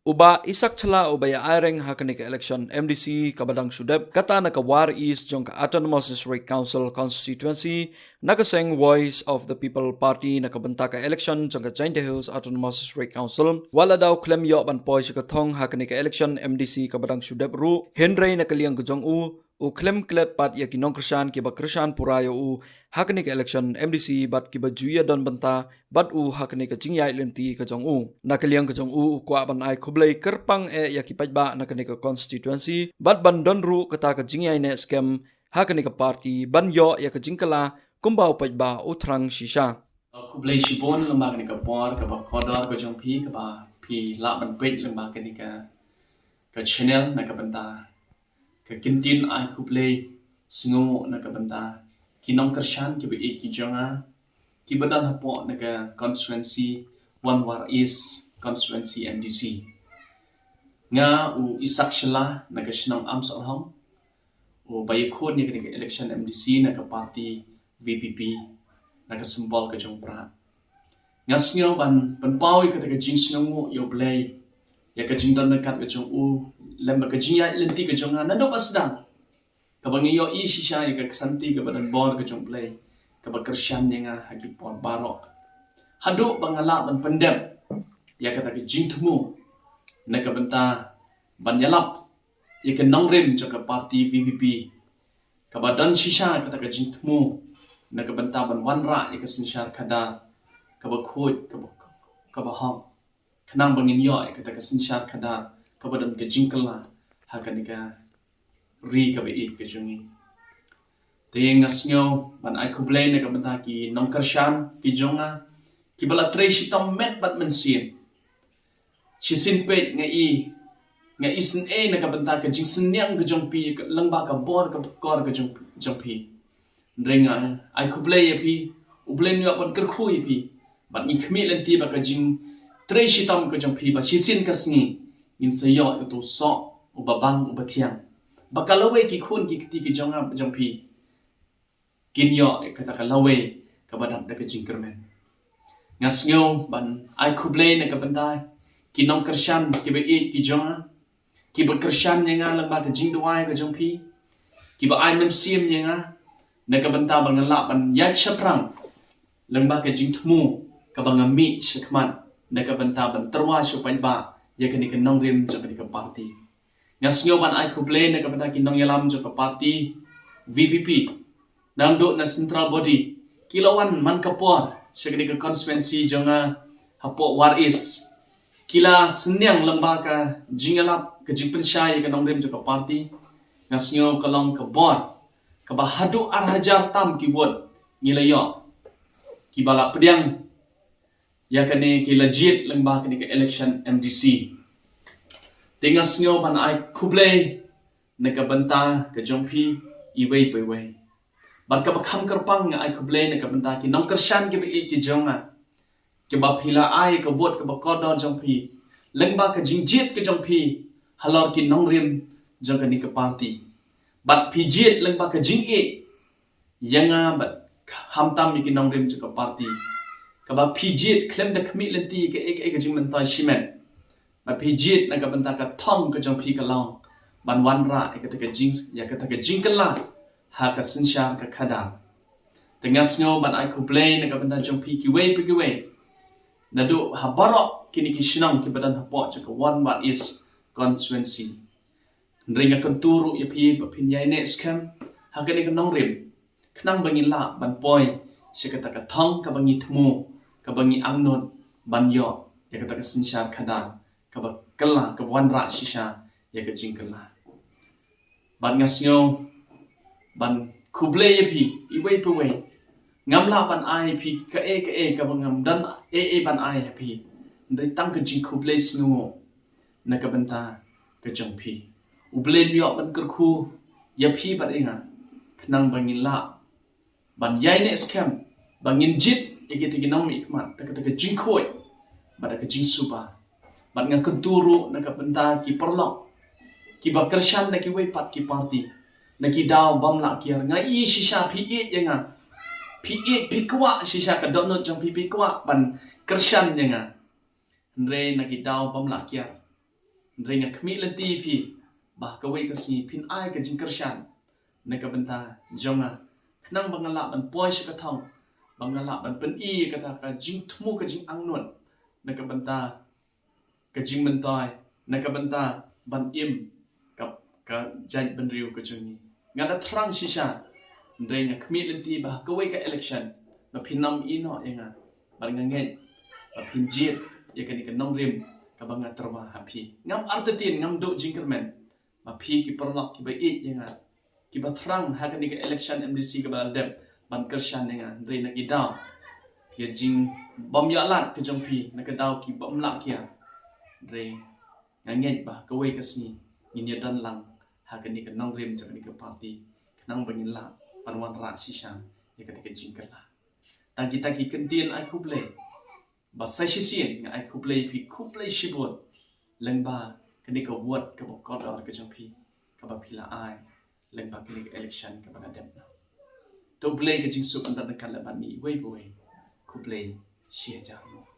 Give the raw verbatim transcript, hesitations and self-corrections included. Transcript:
U Bah Isak Shylla uba ïa aireng ha kane ka election M D C kaba dang shu dep kata na ka War East jong ka Autonomous District Council constituency, na ka seng Voice of the People Party na ka bynta ka election jong ka Jaintia Hills Autonomous District Council, wat la da u khlem ïoh ban poi sha ka thong ha kane ka election M D C kaba dang shu dep ruh, hynrei na ka liang ka jong u, u khlem klet pat ïa ki nongkyrshan kiba kyrshan pura ïa u ha kane ka election M D C bad kiba ju ïa don bynta bad u ha kane ka jingïaid lynti ka jong u. Na ka liang ka jong u, u kwah ban ai khublei kyrpang eh ïa ki paidbah na kane ka constituency bad ban don ruh kata ka jingïaineh skhem ha kane ka party ban ïoh ïa ka jingkylla kumba u paidbah u thrang shisha. Khublei shibun lyngba kane ka por kaba kordor ka jong phi kaba phi lah ban peit lyngba kane ka, ka channel na ka bynta ka kyntien ai khublei sngewnguh na ka bynta ki nongkyrshan kiba ïeit ki jong nga kiba don hapoh na ka constituency Wanwar East constituency M D C. Nga u Isak Shylla na ka shnong Amsohong, uba ïakhun ïa kane ka election M D C na ka party V P P, na ka symbol ka jong u prah. Nga sngew ban pynpaw ïa kata ka jingsngewnguh ïa U Blei ïa ka jingdon ryngkat ka jong u lem bad ka jingïaid lynti ka jong nga naduh ba sdang, kaba nga ïohi shisha ïa ka ksanti kaba don bor ka jong U Blei kaba kyrshan ïa nga ha ki por baroh, haduh ba nga lah ban pyndep ïa kata ka jingthmu na ka bynta ban ïalap ïa ka nongrim jong ka party V P P, kaba don shisha kata ka jingthmu na ka bynta ban wanrah ïa ka synshar khadar kaba khuid, kaba, kaba hok, khnang ba ngin ïoh ïa kata ka synshar khadar kaba don ka jingkylla ha kane ka ri kaba ïeit ka jong ngi. Te nga sngew ban ai khublei na ka bynta ki nongkyrshan ki jong nga kiba la trei shitom met bad mynsiem. Shisien peit nga i, nga isynei na ka bynta ka jingsynñiang ka jong phi lyngba ka bor ka kor ka jong, jong phi. Hynrei nga ai khublei ïa phi, U Blei un ïoh ban kyrkhu ïa phi. Bad ngi khmih lynti ba ka jingtrei shitom ka jong phi ba shisien ka sngi ngin sa ïoh ïa uto u soh uba bang uba thiang, ba ka lawei ki khun ki kti ki jong nga jong phi kin ïoh ïa kata ka lawei kaba dap da ka jingkyrmen. Nga sngew ban ai khublei na ka bynta ki nongkyrshan kiba ïeit ki jong nga, kiba kyrshan ïa nga lyngba ka jingduwai ka jong phi, kiba ai mynsiem ïa nga na ka bynta ba ngan lah ban ïaid shaphrang lyngba ka jingthmu kaba nga mih shakhmat na ka bynta ban tyrwa sha u paidbah ïa kane ka nongrim jong kane ka party. Nga sngew ban ai khublei na ka bynta ki nongïalam jong ka party V P P, naduh na central body, ki la wan man ka por sha kane ka constituency jong nga hapoh War East. Ki la synñiang lyngba ka jingïalap, ka jingpynshai ïa ka nongrim jong ka party. Nga sngew ka long ka bor kaba haduh ar hajar tam ki vote ngi la ïoh, kiba la pdiang ïa kane, ki la jied lyngba kane ka election M D C. Te nga sngew ban ai khublei na ka bynta ka jong phi iwei pa iwei. Bad kaba kham kyrpang nga ai khublei na ka bynta ki nongkyrshan kiba ïeit ki jong nga, kiba phi la ai ka vote kaba kordor jong phi lyngba ka jingjied ka jong phi halor ki nongrim jong kane ka party. Bad phi jied lyngba ka jingïeit ïa nga bad khamtam ïa ki nongrim jong ka party, kaba phi jied khlem da khmih lynti ïa kaei kaei ka jingmyntoi shimet. Bad phi jied na ka bynta ka thong ka jong phi ka long ban wanrah ïa kata ka jing, ïa kata ka jingkylla ha ka synshar ka khadar. Te nga sngew ban ai khublei na ka bynta jong phi kiwei pa kiwei, naduh ha baroh kine ki shnong kiba don hapoh jong ka Wanwar East constituency. Hynrei nga kyntu ruh ïa phi ba phin ïaineh skhem ha kane ka nongrim, khnang ba ngin lah ban poi sha kata ka thong kaba ngi thmu, kaba ngi angnud ban ïoh ïa kata ka synshar khadar kaba kylla, kaba wanrah shisha ïa ka jingkylla. Bad nga sngew ban khublei ïa phi iwei pa iwei. Ngam lah ban ai ïa phi kaei kaei, kaba ngam don ei ei ban ai ha phi, hynrei tang ka jingkhublei sngewnguh na ka bynta ka jong phi. U Blei un ïoh ban kyrkhu ïa phi bad ïa nga, khnang ba ngin lah ban ïaineh skhem, ba ngin jied ïa kita ki nongmihkhmat da kata ka jingkhuid bad da ka jingsuba. Bad nga kyntu ruh na ka bynta ki paralok kiba kyrshan na kiwei pat ki party, na ki daw bym lah kiar. Nga i shisha phi ïeit ïa nga, phi ïeit, phi kwah shisha ka dohnud jong phi, phi kwah ban kyrshan ïa nga. Hynrei na ki daw bym lah kiar, Hynrei nga khmih lynti ïa phi ba kawei ka sngi phin ai ka jingkyrshan na ka bynta jong nga, khnang ba nga lah ban poi sha ka thong, ba nga lah ban pyni ïa kata ka jingthmu, ka jingangnud na ka bynta ka jingmyntoi, na ka bynta ban im ka, ka jaitbynriew ka jong ngi. Nga da thrang shisha, hynrei nga khmih lynti ba kawei ka election ba phin ym ïehnoh ïa nga, bad nga ngeit ba phin jied ïa kane ka nongrim kaba nga tyrwa ha phi. Ngam artatien, ngam duh jingkyrmen ba phi ki paralok kiba ïeit ïa nga, kiba thrang ha kane ka election M D C kaba la dep ban kyrshan ïa nga, hynrei na ki daw ki jing bym ïoh lad ka jong phi, na ka daw ki bym lah kiar. Hynrei nga ngeit ba kawei ka sngi ngin ïa don lang ha kane ka nongrim jong kane ka party, khnang ba ngin lah ban wanrah shisha ïa kata ka jingkylla. Tang kita ki kyntien ai khublei. Ba sa shisien nga ai khublei phi, khublei shibun lyngba kane ka vote kaba kordor ka jong phi, kaba phi la ai lyngba kane ka election kaba la dep na. To U Blei ka jingsuk un don ryngkat lem bad ngi iwei pa iwei. Khublei shihajar nguh.